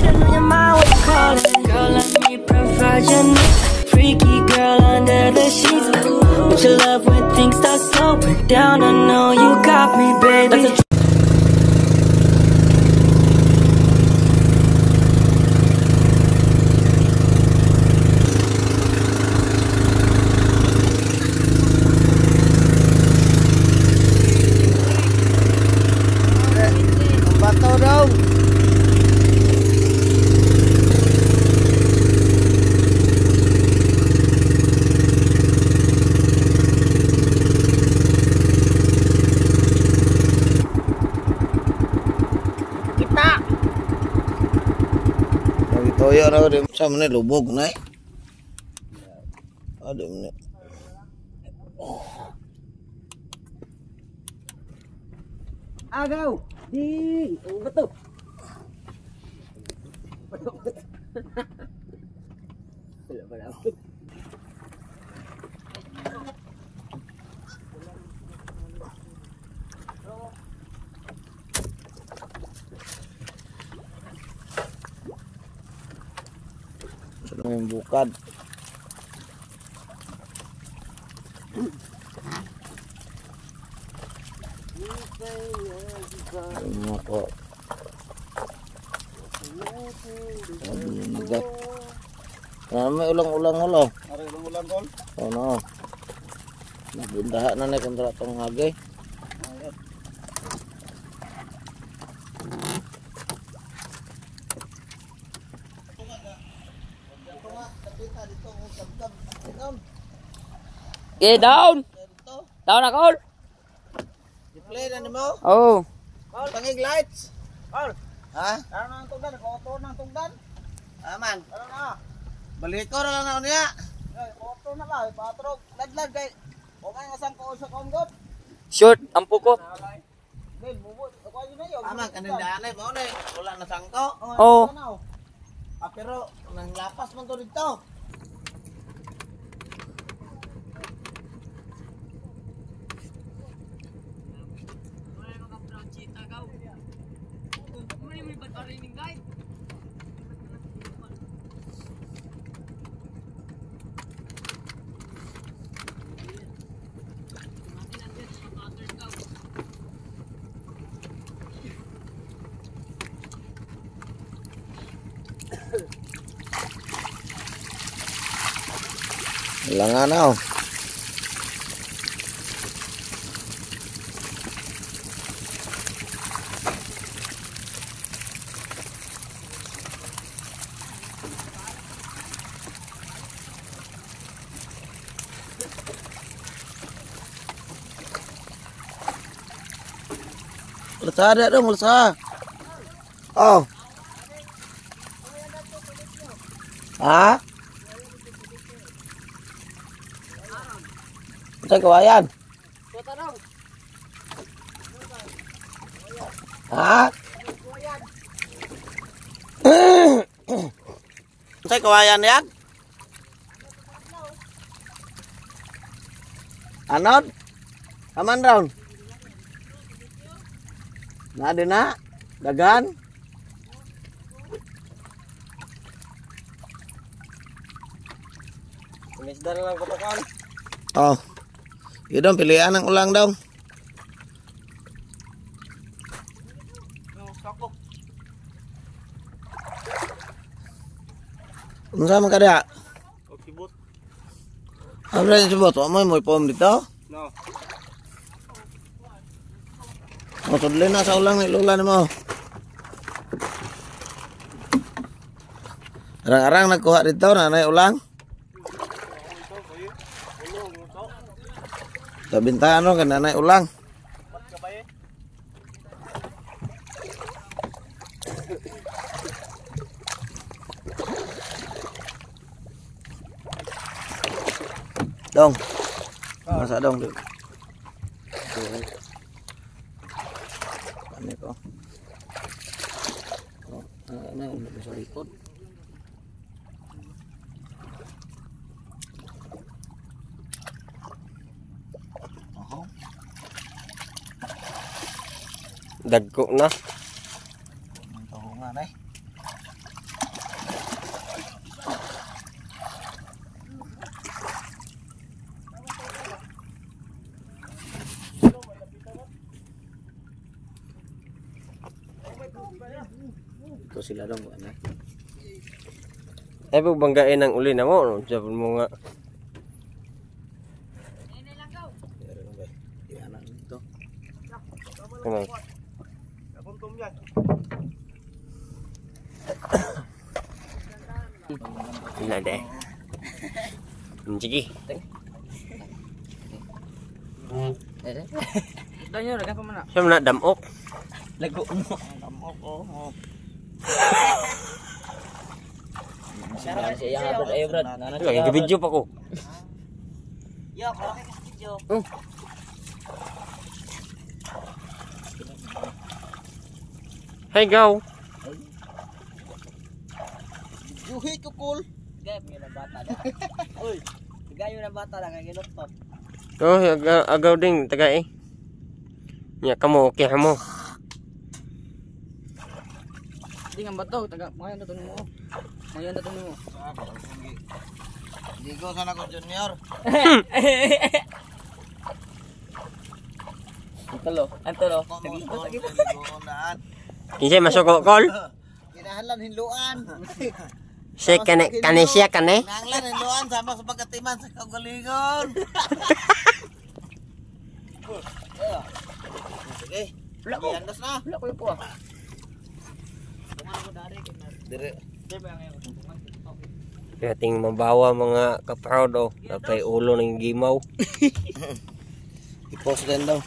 I know your mind was calling. Girl, let me provide your needs. Freaky girl under the sheets. But you love when things start slowing down. I know you got me, baby. That's a Ang bato daw. Kita. Nagitoyo na ko. Sa man lubog na eh. Ado man. Agaw. Di. Ang bato. Wala pala. Sa namin bukad. Ay, mga ko. Sabi naga. May ulang-ulang ulo. Are ulang-ulang kol. Ano? Nabindaha na na kontratong hagay. Okay, down. Down na call. Play na nimo? Oh. Pangig lights. Kol. Ha? Ano na ang tugdan? Koto na ang tugdan. Aman. Ano na? Balik ko na lang na niya. Ay, koto na ba? Patrog. Ladlad kay. Okay nga sang ko sa konggot. Short ang pukot. Del bubo. Ako yun na yun. Aman kanindaan ay mao na eh. Wala na sangko. Oh. Ah, pero nang lapas man to dito. Wala nga na oh. Lasada dong, lasa. Oh. Ha? Sa kawayan? Ha? Sa kawayan yan? Anod? Aman round? Na din na? Dagan? Isda na lang ko. Oh. Yun dong, pilihan ang ulang daw. Unsa man kada? O kibot. Ano rin sibot? Wa mo pom dito? No. Masudli na sa ulang ni lola nimo. Arang-arang nagkuha dito na ulang. Sabintahan no kay nanay ulang. Dong. Masa dong. Ano ko? Oh, ano ano sa likod? Dagko na. Ang tahungan eh. Ito sila dong ano. Ay pag banggain ang uli na mo, no? Sabi mo nga. Pero ba? Di ana nito. Kamay. Wala de. Sige. Tanyo ra ka pa man na. Siya na damok. Lago mo. Damok oh. Nana siya iya brad ayo brad. Nana Lagi siya. video pa ko. Yo, okay ka sa video. Hey go. Juhi ko cool. Gayop na bata. Uy, gayo na bata lang kay ginuktok. Oh, agaw, agaw ding taga eh. Nya kamo okay mo. Di nga bato, taga mayon to mo. Mayon to mo. Digo sana ko junior. Antolo, antolo. Nagigod. Kinsa masuko kol? Kinahanglan hinluan. Si kane kane siya kane. Kinahanglan hinluan sama sa pagkatiman sa kaugalingon. Sige. Wala ko. Andas na. Wala ko yung kuha. Dire. Ating mabawa mga kaproud oh. Napay ulo ng gimaw. I-post din daw.